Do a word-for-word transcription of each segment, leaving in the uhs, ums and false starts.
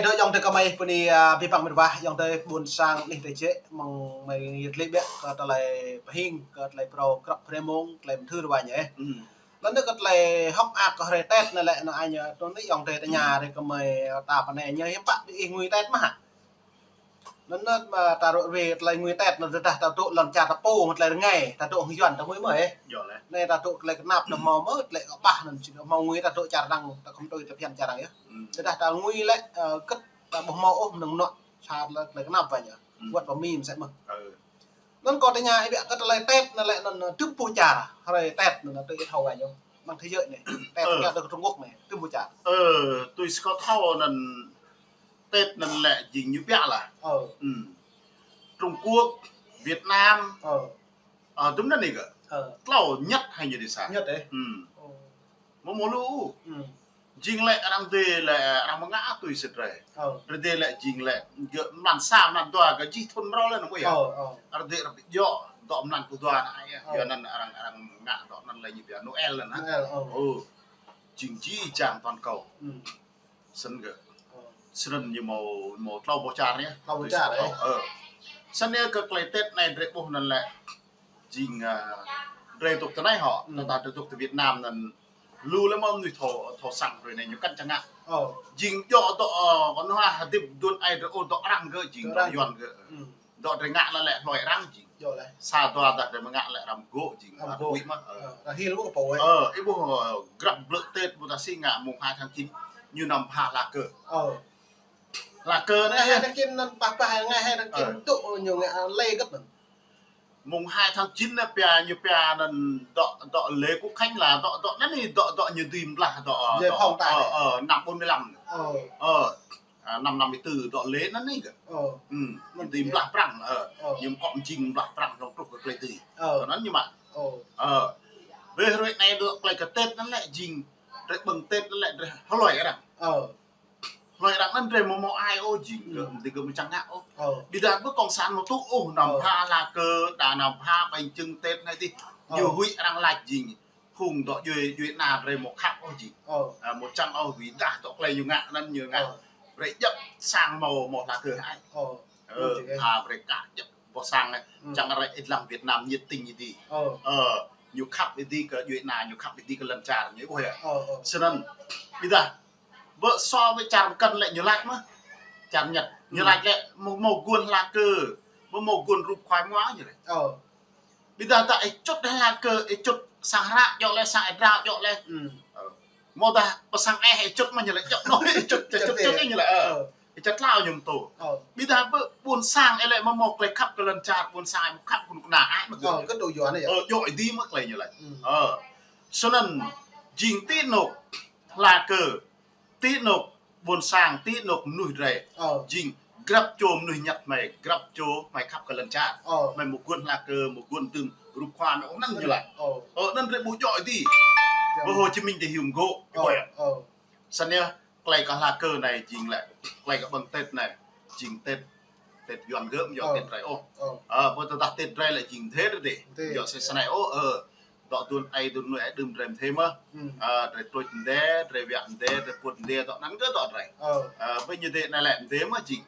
Dŏ ayŏng adơi kơmơi bơni, a, abih bang mĕt wa, ayŏng adơi ƀôn sang anih tơjĕ, mơ̆ng mơi yơh lĕ biă kơ tơlơi pơhing, kơ tơlơi phrâo krăp hrĕ mông, tơlơi mơthưr wa ñu. Lơ̆m anŭn kơ tơlơi hŏk mơak kơ hrơi Tết anŭn lĕ, anŭn ai ñu, tơl anai ayŏng adơi tơña rai kơ mơi ta pơ anai ñu hiư̆m pă ƀing ih ngui Tết mơ̆ hă? Anŭn anŭn mă ta rŏ wĕ tơlơi ngui Tết anŭn tơdah ta dŏ lŏn čar ta pô tơlơi rơngai, ta dŏ hơyuan ta ngui mơ̆ ê. Anai ta dŏ tơlơi kơnap ta hmâo mơ̆, tơlơi kơƀah anŭn či hmâo ngui ta dŏ čar arăng, ta khŏm tui ta phiăn čar arăng yơh. Tơdah ta ngui lĕ, ơ, kơ̆t ta ƀu hmâo ôh mơnơ̆ng nŏ, sa tơlơi, tơlơi kơnap wa ñu. Wơ̆t wa mĭn mơsĕ mơ̆. Anŭn kâo tơña ih biă kơ tơlơi Tết anŭn lĕ anŭn, ơ, tơm boh čar, hrơi Tết anŭn tui ih thâo wa ñu. Mơ̆ng thế giới anai, Tết kơ Trung Quốc anai, tơm boh čar. Ơ, tui si kâo thâo anŭn Tết anŭn lĕ jing ñu biă lah. Trung Quốc, Việt Nam. Ơ, tơm anŭn anai kơ. Tlâo Nhật hai ñu dêh sa. Nhật ê. Mơ̆ mơ̆ lu. Jing lĕ arăng dêh lĕ arăng mơngă tui sĭt rai. Arăng dêh lĕ jing lĕ gơ̆ mlan sa mlan dua kơ jih thŭn mrâo lĕ anŭn mơ̆ yơh. Arăng dêh arăng ƀu djơ̆ dŏ mlan pluh dua anai yơh. Yua anŭn arăng, arăng mơngă dŏ anŭn lĕ ñu biă Noel anŭn hă. Ơ, jing jih jang toàn cầu. Snăn kơ. Snăn ñu hmâo, hmâo tlâo boh čar anai. Tlâo boh čar ê. Snăn yơh kơ tơlơi Tết anai drei ƀuh anŭn lĕ jing, a, drei dŏ tơ anai hŏ, tơdah drei dŏ tơ Việt Nam anŭn lu lĕ mơ̆ mơnuih thâo, thâo săng hrơi anai ñu kăn čang ngă. Jing djơ̆ dŏ, ơ, kơ anŭn hă hơdip đuôn ai drei ôh dŏ arăng kơ jing dŏ yuan kơ. Dŏ drei ngă lĕ lĕ hloi arăng jing. Sa dua dah drei mơngă lĕ arăng gŏ jing. Arăng gŏ. Ƀuh mơ̆. Ơ, arăng hil mơ̆ kơ pô ê. Ơ, ih ƀuh, ơ, grăp blơ̆ Tết ƀu ta si ngă mùng hai tháng chín ñu năm pha hla kơ. Hla kơ anai. Hai tháng chín anŭn pah pah ngai hai tháng chín tŭ ñu ngă lĕ gơ̆t anŭn. Mùng hai tháng chín anai pia ñu pia anŭn dŏ, dŏ lễ quốc khánh là dŏ, dŏ anŭn anai dŏ, dŏ ñu dưi blah dŏ, dŏ, ơ, năm bốn mươi lăm. Ơ, a, năm năm mươi tư dŏ lễ anŭn anai kơ. Ñu dưi blah prăng, ơ, ñu kŏ jing blah prăng hlŏng truh kơ tơlơi dưi. Anŭn ñu mă. Ơ, wĕh hrơi anai dŏ tơlơi kơ Tết anŭn lĕ jing, drei ƀơ̆ng Tết anŭn lĕ drei hloi arăng. Hloi arăng anŭn drei mơ̆ hmâo ai ôh jing kơ, mơ̆ dih kơ mơ̆ čang ngă ôh. Ƀiădah ƀơi cộng sản mơ̆ tŭ ôh năm pha hla kơ, đa năm pha bánh chưng Tết anai dih. Ñu huĭ arăng lač jing. Phung dŏ djuai, djuai ana drei mơ̆ khăp ôh jing. A, mơ̆ čang ôh ƀiădah dŏ tơlơi ñu ngă anŭn ñu ngă. Brei djŏp sang mơ̆, mơ̆ hla kơ hai. Ơ, a, brei kah djŏp boh sang anai. Čang rai ih lăng Việt Nam nhiệt tình ih dih. Ơ, ñu khăp ih dih kơ djuai ana, ñu khăp ih dih kơ lŏn čar ñu ƀuh yơh. Snăn, ƀiădah ƀơi so wĕ čar mơkăn lĕ ñu lač mơ̆. Čar Nhật. Ñu lač lĕ mơ̆, mơ̆ guôn hla kơ, mơ̆, mơ̆ guôn rup khua mua ñu lĕ. Ƀiădah ta ih čŭt hla kơ, ih čŭt sang hră djŏ lĕ, sang ih drao djŏ lĕ. Ơ. Mơ̆ dah pơ sang ih ih čŭt mơ̆ ñu lĕ djŏ anŭn ih čŭt, čŭt, čŭt, čŭt ñu lĕ. Ơ. Ih čŭt tlao ñu mơ̆ tŭ. Ƀiădah ƀơi ƀuôn sang ih lĕ mơ̆ mơ̆ tơlơi khăp kơ lŏn čar, ƀuôn sang ih mơ̆ khăp kơ kơnuk kơna ih mơ̆ gơ̆. Ơ, kơ tŭ yuan anai yơh. Ơ, djŏ ih dih mơ̆ tơlơi ñu lĕ. Ơ. Snăn jing ti anôk hla kơ ti anôk ƀuôn sang, ti anôk mơnuih drei. Jing grăp čô mơnuih Nhật hmei, grăp čô hmei khăp kơ lŏn čar. Hmei mơ̆ guôn hla kơ, mơ̆ guôn dưm rup khua anŭn ñu lač. Ơ, anŭn drei ƀu djŏ ih dih. Ƀơi Hồ Chí Minh dih hiư̆m gŏ. Snăn yơh, tơlơi kơ hla kơ anai jing lĕ, tơlơi kơ ƀơ̆ng Tết anai, jing Tết Tết yuan gơ̆, mơ̆ yơh Tết drei ôh. Ơ, ƀơi tơdah Tết drei lĕ jing mơ̆ dih. Mơ̆ yơh sĕ snei ôh, ơ. Dŏ đuôn ai đuôn nuai ai đưm drei mơ̆. Ơ, drei trôč mơ̆, drei wiă mơ̆, drei pŭt mơ̆, dŏ anŭn gơ̆ dŏ drei. Ơ, ƀơi ñu dih anai lĕ mơ̆ jing.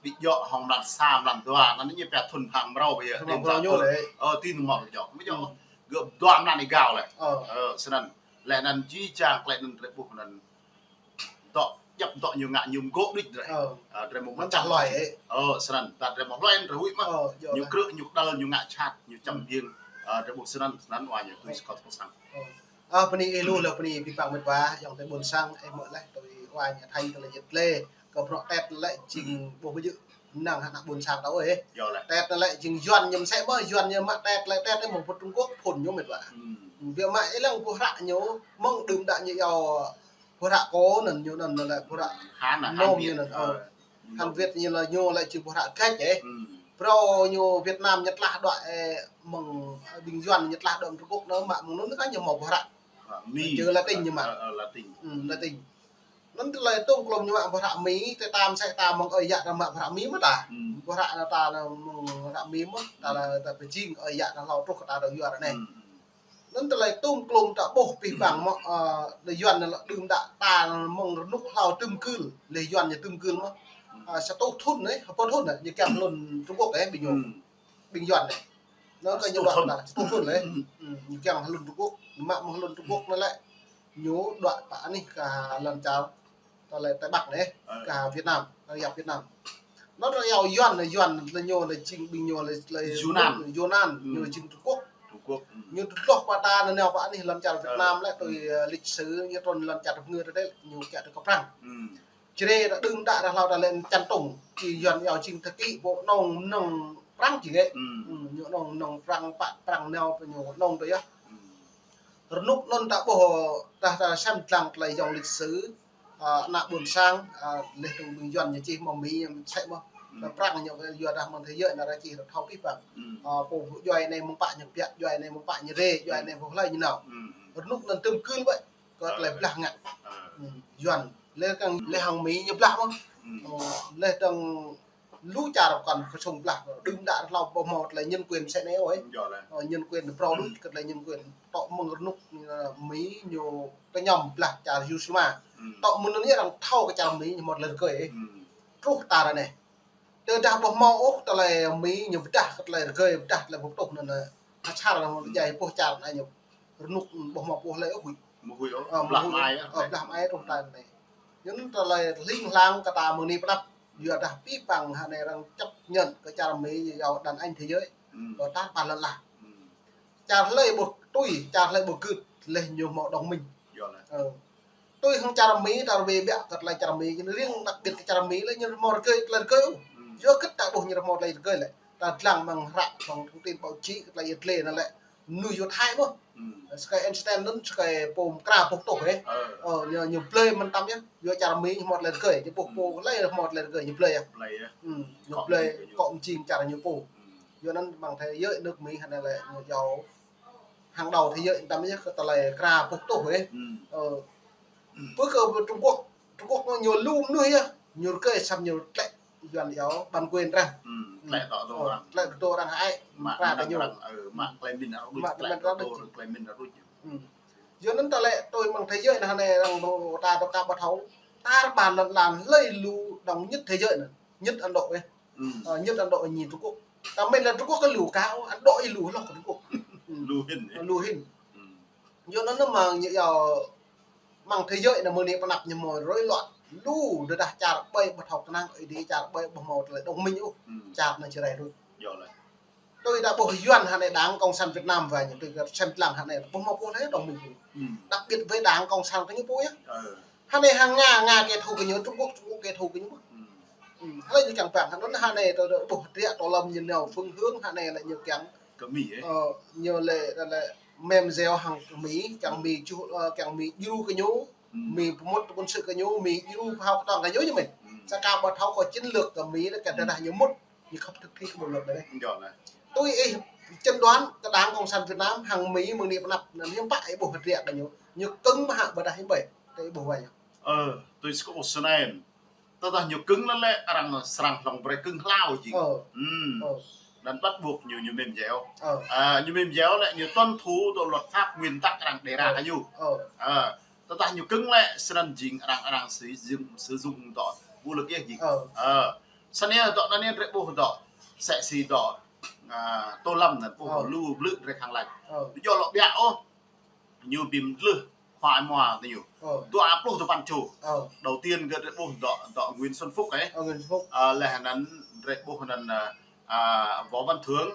Ƀu djŏ hŏng mlan sa mlan dua, anŭn ñu pia thŭn bhang mrâo ƀơi. Ơ, ti anŭn mơ̆ djŏ, mơ̆ djŏ. Gơ̆ dua mlan ih gao lĕ. Ơ, snăn. Lĕ anŭn jih jang tơlơi anŭn drei ƀuh anŭn dŏ, djŏp dŏ ñu ngă ñu mơ̆ gŏ đôč drei. Ơ, drei mơ̆ mơ̆ čang hloi ê. Ơ, snăn, ta drei mơ̆ hloi drei huĭ mơ̆. Ñu krư̆, ñu kơdăl, ñu ngă čhat, ñu čăm biêng. Ơ, drei ƀuh snăn, snăn wa ñu tui si kâo thâo săng. Ơ, bơni ih lu lĕ bơni abih bang mĕt wa, ayŏng adơi ƀôn sang, ih mơ̆ lĕ tui wa ñu thành tơlơi jĕ tlê, kơ bruă Tết lĕ jing ƀuh ƀu djơ̆ mơnăng hă ană ƀôn sang ta ôh ê. Tết lĕ jing yuan ñu mơsĕ mơ̆, yuan ñu mă Tết lĕ Tết ih mơ̆ pơ Trung Quốc phŭn ñu mĕt wa. Biă mă ih lăng boh hră ñu, mơ̆ng đưm đă ñu yua boh hră kơ anŭn ñu anŭn lĕ boh hră Hán à, Hán nôm Việt. Ñu anŭn, ơ. Hán Việt ñu lĕ, ñu lĕ či boh hră Grek ê. Phrâo ñu Việt Nam ñu tlah dŏ ê, mơ̆ng ƀing yuan ñu tlah dŏ Trung Quốc anŭn mă mơ̆ng anŭn kơ ñu hmâo boh hră. Mi. Chữ Latin ñu mă. Ơ, ơ, Latin. Latin. Anŭn tơlơi tŭng klôm ñu mă boh hră Mi, tơdah ta mơsĕ ta mơ̆ng ơi yă ta mă boh hră Mi mơ̆ ta. Boh hră anŭn ta mơ̆ng hră Mi mơ̆, ta lĕ ta pơjing ơi yă ta hlâo truh kơ ta dŏ yuan anai. Anŭn tơlơi tŭm klôm ta ƀuh pih pang mơ̆, ơ, lĕ Yuan anai lĕ đưm đă ta mơ̆ng rơnŭk hlâo tŭm kưl, lĕ Yuan ñu tŭm kưl mơ̆. Ơ, sa rơtuh thŭn anai, ha rơtuh thŭn anai, ñu kiăng hlŭn Trung Quốc anai, ƀing ñu. Ƀing Yuan anai. Anŭn kơ ñu đuaĭ ta, sa rơtuh thŭn anai. Ñu kiăng hlŭn Trung Quốc, mă mơ̆ng hlŭn Trung Quốc anai lĕ. Ñu đuaĭ pơ anih kơ lŏn čar, tơlơi Tây Bắc anai, kơ Việt Nam, kơ yap Việt Nam. Anŭn arăng iâu Yuan, Yuan lĕ ñu lĕ jing ƀing ñu lĕ, lĕ Yunan. Yunan, ñu jing Trung Quốc. Trung Quốc. Ñu tơlơi hloh pơtă anai nao pơ anih lŏn čar Việt Nam lĕ tui, ơ, lịch sử ñu trŭn lŏn čar Trung Quốc tơdơi, ñu kiăng tui kơ Prang. Čơđai ta đưm đă ta hlâo ta lĕ čan tŭng, či Yuan iâu jing thơ kĭ, pô nông, nông Prang jing lĕ. Ñu nông, nông Prang, pă Prang nao, ñu nông tui yơh. Rơnŭk anŭn ta ƀuh, ta, ta sem lăng tơlơi yŏng lịch sử, ơ, ană ƀôn sang, ơ, lĕ tŭng ƀing Yuan ñu čih mơ̆ng Mi, ñu sĕ mơ̆. Lĕ Prang ñu yua dah mơ̆ng thế giới anai arăng čih thâo pih pang. Ơ, pô djuai anai mơ̆ng pă ñu kơpiă, djuai anai mơ̆ng pă ñu rê, djuai anai mơ̆ng hlơi ñu nao. Rơnŭk anŭn tŭm kưl ƀơi, kơ tơlơi blah ngă. Yuan, lĕ kăng lĕ hăng Mi ñu blah mơ̆. Ơ, lĕ tơ̆ng lu čar kăn kơsŭng blah, đưm đă hlâo ƀu hmâo tơlơi nhân quyền sĕ anai ôh. Ơ, nhân quyền prŏng đôč, kơ tơlơi nhân quyền tŏ mơ̆ng rơnŭk, ơ, Mi ñu tơñăm blah čar Hiroshima. Tŏ mơ̆ng anŭn yơh arăng thâo kơ čar Mi ñu hmâo tơlơi rơgơi. Truh ta ră anai. Tơdah ƀu hmâo ôh tơlơi Mi ñu pơdah kơ tơlơi rơgơi, pơdah tơlơi pơtuh anŭn, ơ, ha čar anŭn djai pô čar anai ñu. Rơnŭk ƀu hmâo pô hlơi ôh huĭ. Ƀu huĭ ôh. Ơ, ƀu huĭ ôh. Ơ, blah mă ai truh ta anai. Anŭn tơlơi hling hlang kơ ta mơ̆ng anai pơ anăp. Yua dah pih pang hă anai arăng chấp nhận kơ čar Mi ñu iâu đàn anh thế giới. Kơ ta pă lŏn lah. Čar hlơi ƀu tui, čar hlơi ƀu gưt, lĕ ñu hmâo đồng minh. Ơ. Tui hăng čar Mi ta rơbê ƀiă kơ tơlơi čar Mi, ñu riêng đặc biệt kơ čar Mi lĕ ñu hmâo rơgơi, tơlơi rơgơi ôh. Yua kơ ta ƀuh ñu hmâo tơlơi rơgơi lĕ. Ta lăng mơ̆ng hră, mơ̆ng thông tin báo chí, kơ tơlơi yơh lĕ, mơnuih Yuan Thái mơ̆. Sơkai Einstein anŭn, sơkai pô mơkra pô tuh, ơ. Ơ, ñu, ñu blơi mơ̆n tăm yơh. Yua čar Mi ñu hmâo tơlơi rơgơi, ñu ƀuh pô hlơi hmâo tơlơi rơgơi, ñu blơi yơh. Blơi yơh. Ñu blơi, kŏ mơjing čar ñu pô. Yua anŭn mơ̆ng thế giới nước Mi hă anai lĕ ñu iâu hàng đầu thế giới tăm yơh kơ tơlơi kra pô tuh ôh. Ơ. Pơ kơ Trung Quốc, Trung Quốc ñu lu mơnuih yơh, ñu rơgơi săm ñu tlĕ Yuan iâu bản quyền arăng. Tlĕ tŏ tơ arăng. Tlĕ tơdơi arăng hă ai. Mă kra tơ ñu. Mă tơlơi mĭn arăng đôč, mă tơlơi mĭn arăng đôč. Yua anŭn tơlơi tui mơ̆ng thế giới anai hă anai arăng ƀu ta tŏ kơ ƀu thâo. Ta rơbah lŏn lan hlơi lu đông nhất thế giới anai. Nhất Ấn Độ ôh. Ơ, nhất Ấn Độ ñu Trung Quốc. Ta mĭn lĕ Trung Quốc kơ lu kơ, Ấn Độ ih lu hloh kơ Trung Quốc. Lu hĭn. Lu hĭn. Yua anŭn mơ̆ng ñu iâu mơ̆ng thế giới anai mơ̆ng anai pơ anăp ñu hmâo rối loạn. Lu tơdah čar ƀơi ƀu thâo kơnang, ih dĭ čar ƀơi ƀu hmâo tơlơi đồng minh ôh. Čar anai či rai đôč. Tui ta ƀuh Yuan hă anai Đảng Cộng sản Việt Nam wơ̆t ñu tui kơ sem lăng hă anai ƀu hmâo pô hlơi đồng minh. Đặc biệt với Đảng Cộng sản kơ ñu pô yơh. Hă anai hăng Nga, Nga kẻ thù kơ ñu, Trung Quốc, Trung Quốc kẻ thù kơ ñu. Hlơi ñu čang pang, hă anŭn hă anai tơ, tơ ƀuh hơdră tơ lăm ñu nao phương hướng hă anai lĕ ñu kiăng. Kơ Mi, ơ, ñu lĕ, lĕ mem jeo hăng Mi, kiăng Mi čuh, ơ, kiăng Mi djru kơ ñu, Mi pơmŭt quân sự kơ ñu, Mi djru phao kơtong kơ ñu ñu mĭn. Sa kơ ƀu thâo kơ chiến lược kơ Mi lĕ kơ tơdah ñu mŭt, ñu khăp thực thi kơ bộ luật anai. Tui ih chẩn đoán kơ Đảng Cộng sản Việt Nam hăng Mi mơ̆ng anai pơ anăp anŭn hiư̆m pă ih ƀuh hơdră kơ ñu. Ñu kơ̆ng mơ̆ hă ƀôdah hiư̆m pă, tơ ih ƀuh wơ̆t ñu. Ơ, tui sơkŭ ôh snăn. Tơdah ñu kơ̆ng lĕ, lĕ arăng srăng hlŏng brơi kơ̆ng hlâo jing. Anŭn bắt buộc ñu, ñu mem jeo. Ơ, ñu mem jeo lĕ, ñu tuân thủ tơ luật pháp nguyên tắc arăng đề ra kơ ñu. Ơ, tơdah ñu kơ̆ng lĕ, snăn jing arăng, arăng sử dụng, sử dụng tơ vũ lực yơh jing. Ơ, snăn yơh tơ anŭn yơh drei ƀuh tơ, sĕ si tơ, ơ, Tô Lâm anŭn ƀuh lu blư̆ drei khăng lač. Ñu djŏ lŏ ƀiă ôh. Ñu bi mdlưh khua mua tơ ñu. Dua pluh tơpăn čô. Đầu tiên kơ drei ƀuh dŏ, dŏ Nguyễn Xuân Phúc ôh. Ơ, Nguyễn Xuân Phúc. Ơ, leh anăn drei ƀuh anăn, ơ, ơ, Võ Văn Thưởng.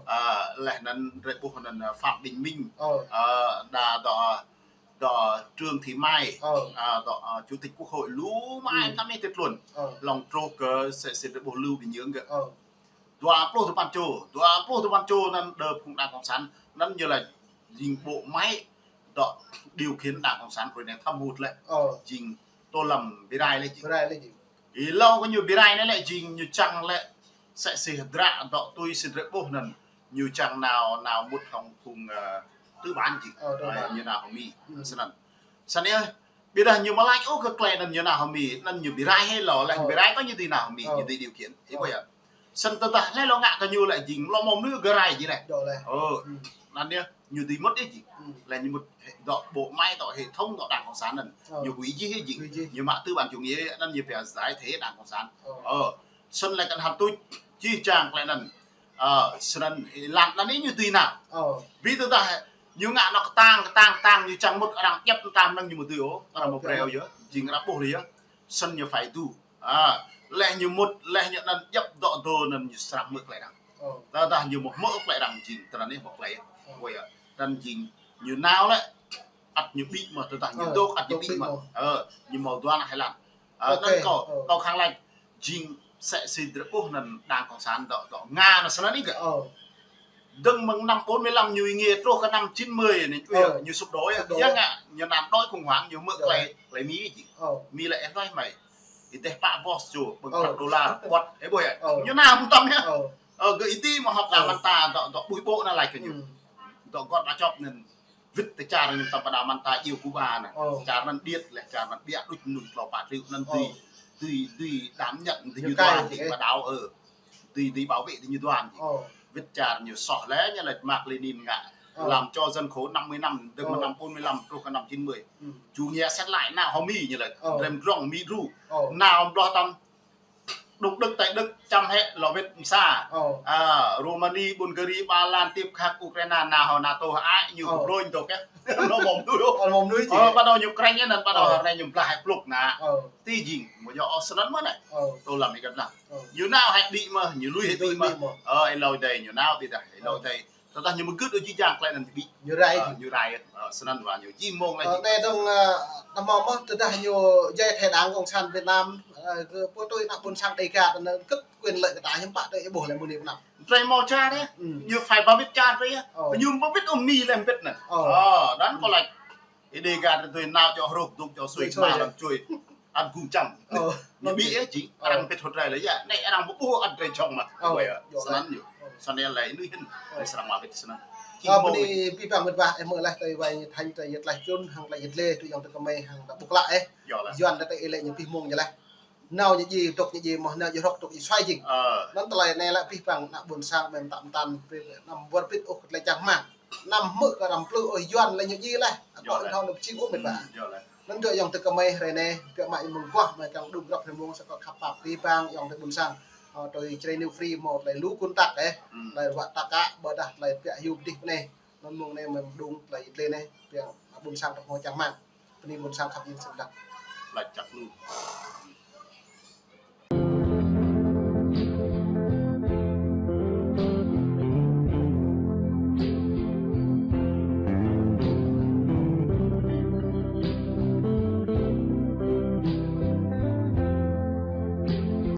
Ơ, leh anăn drei ƀuh anăn, ơ, Phạm Bình Minh. Ơ, đa dŏ, dŏ Trương Thị Mai. Ơ, dŏ, ơ, Chủ tịch Quốc hội lu mă ai tăm ih tĭt luôn. Hlŏng truh kơ sĕ si drei ƀuh Lưu Bình Nhưỡng kơ. Dua pluh tơpăn čô, dua pluh tơpăn čô anăn đơ phung đảng cộng sản, anăn ñu lĕ jing bộ máy dŏ điều khiển đảng cộng sản hruê anai thâm hụt lĕ. Jing Tô Lâm bi rai lĕ jing. Bi rai lĕ jing. Ih hlâo kơ ñu bi rai anai lĕ jing ñu čang lĕ sĕ si hơdră dŏ tui si drei ƀuh anăn ñu čang nao, nao mŭt hŏng phung, ơ, tư bản jing. Ơ, tư bản. Ñu nao hŏng Mi. Snăn. Snăn yơh, ƀiădah ñu mă lač ôh kơ klei anăn ñu nao hŏng Mi, anăn ñu bi rai hĕ lŏ, leh bi rai kơ ñu dưi nao hŏng Mi, ñu dưi điều khiển. Ih ƀuh yơh. Snăn tơdah hlei lŏ ngă kơ ñu lĕ jing, lŏ mơ̆ mơnuih gơrai jing leh. Ơ, anăn yơh. Ñu dưi mŭt ih jing. Lĕ ñu mŭt dŏ bộ máy, dŏ hệ thống, dŏ Đảng Cộng sản anŭn. Ñu huĭ jih ih jing. Ñu mă tư bản chủ nghĩa anŭn ñu pia giải thể Đảng Cộng sản. Ơ, snăn lĕ kăn hăp tuč, jih jang klei anŭn. Ơ, snăn lăng anŭn ih ñu dưi nao. Bi tơdah ñu ngă anŏ kơtang, kơtang, kơtang, ñu čang mŭt arăng djŏp tam năng ñu mơ̆ dưi ôh, arăng mơ̆ breo yơh, jing arăng ƀuh lĕ yơh. Snăn ñu phải tu. Ơ, lĕ ñu mŭt, lĕ ñu anŭn djŏp dŏ dô anŭn ñu srăng hmư̆ klei arăng. Tơdah ñu mơ̆ hmư̆ klei arăng jing, tơdah anai mơ̆ klei. Ơ, yơh, anŭn jing ñu nao lĕ, ăt ñu ƀĭ mơ̆, tơdah ñu dŏ ăt ñu ƀĭ mơ̆. Ơ, ñu mâo dua nă hai lăn. Ơ, anŭn kâo, kâo khăng laĭ jing sĕ si drơi ƀuh anŭn Đảng Cộng sản dŏ, dŏ Nga anŭn snăn ih gơ̆. Dơ̆ng mơ̆ng năm bốn mươi lăm ñu êngiê truh kơ năm chín mươi anai, ñu sụp đổ yơh. Yua ngă, ñu năm đói khủng hoảng, ñu hmư̆ klei, klei Mi jing. Mi lĕ ih laĭ mơ̆. Ih dêh pă bos čô, ƀơ̆ng pă đôlar, kuăt, ih ƀuh yơh. Ñu nao hŭm tăm yơh. Ơ, gơ̆ ih tui mơ̆ hŏk đa mơ̆n ta dŏ, dŏ ƀuh ƀô̆ anŭn laĭ kơ ñu. Dŏ gŏt đa čŏp anŭn. Wĭt tơ čar ñu tăm pơđao mơ̆n ta iâu Cuba anŭn. Čar anŭn điêt lĕ, čar anŭn ƀiă đuč mơnuih klâo pă triệu anŭn dưi, dưi, dưi đảm nhận, dưi ñu dua, dưi pơđao, ơ. Dưi, dưi bảo vệ, dưi ñu dua jing. Wĭt čar ñu soh lĕ, ñu laĭ Mác Lênin ngă. Làm cho dân khổ năm mươi năm, dơ̆ng mơ̆ng năm bốn mươi lăm truh kơ năm chín mươi. Chủ nghĩa xét lại nao hŏ Mi ñu laĭ. Rem drŏng Mi dru. Nao ƀloh tăm Đông Đức, Tây Đức, čăm hĕ lŏ wĭt mơsa. Ơ, Rumani, Bulgari, Ba Lan, Tiếp Khắc, Ukraina, nao hŏ NATO hơai ñu kơ brôi dŏ kĕ. Anŭn mơ̆ mơnuih. Ơ, bắt đầu ñu krĕng anŭn, bắt đầu hơnai ñu blah hĕ pluk nă. Ti jing, mơ̆ yơh ôh snăn mơ̆ anai. Tơ lăm ih găt lăng. Ñu nao hĕ ƀĭ mơ̆, ñu lui hĕ ƀĭ mơ̆. Ơ, ih lŏ dai, ñu nao ƀĭ dah, ih lŏ dai. Tơdah ñu mơgưt ôh jih jang klei anŭn ƀĭ. Ñu rai. Ơ, ñu rai. Ơ, snăn wa ñu jing mơ̆ng lĕ. Ơ, anai dơ̆ng, ơ, tơma mơ̆ tơdah ñu giải thể Đảng Cộng sản Việt Nam, ơ, kơ pô tui ană ƀôn sang Đêga anŭn kơ quyền lợi kơ ta hiam pă tơ ih ƀuh lĕ mơ̆ng anai pơ anăp. Drơi mâo čar yơh. Ñu phải bảo vệ čar drơi yơh. Ñu mơ̆ bảo vệ ôh Mi lĕ mơ̆ anŭn. Ơ, anŭn kâo laĭ. Ih Đêga drơi tui nao čŏ hrôk, dŏ čŏ sui, ma lăm čui. Ăt gŭ čăm. Ñu ƀĭ yơh jing. Arăng pĭt hŏ drơi lĕ yơh. Anai arăng ƀuh ƀuh ăt drơi čŏng mă. Ơ, snăn ñu. Snăn lĕ anai hĭn. Lĕ srăng mă wĭt snăn. Ơ, bơni abih bang mĕt wa, ih mơ̆ laih tơlơi wai ñu thañ tơlơi yet laih čun, hăng tơlơi yet lĕ, tui yŏng tơ kơmơi, hăng ta ƀuh klă ih. Yuan lĕ tơ ih lĕ ñu pih mông ñu laih. Nao ñu ji, dŏ ñu ji, mơ̆ nao ñu hrŏk dŏ ñu suai jing. Anŭn tơlơi anai lĕ abih bang ană ƀôn sang mơ̆ mơtam mơtam, anăm wơr bĭt ôh kơ tơlơi čang hmang. Anăm hmư̆ kơ arăng plư ôh Yuan lĕ ñu ji laih. Atŏ thâo anŭn pơjing ôh mĕt wa. Anŭn dŏ yŏng tơ kơmơi hrơi anai, biă mă ñu mơguah mơ̆ kăng đŭng grăp hrơi mông sa kơ khăp pap abih bang yŏng tơ ƀôn sang. Ơ, tui Jrai New Free mơ̆ tơlơi lu kŭn tak ih. Tơlơi ruă tak kă, ƀôdah tơlơi biă hyu pơdih pơ anai. Anŭn mơ̆ng anai mơ̆ đŭng tơlơi yet lĕ anai, biă mă ƀôn sang tơ hmâo čang hmang. Bơni ƀôn sang khăp ih sĭt lăng. Laĭ čăk lu.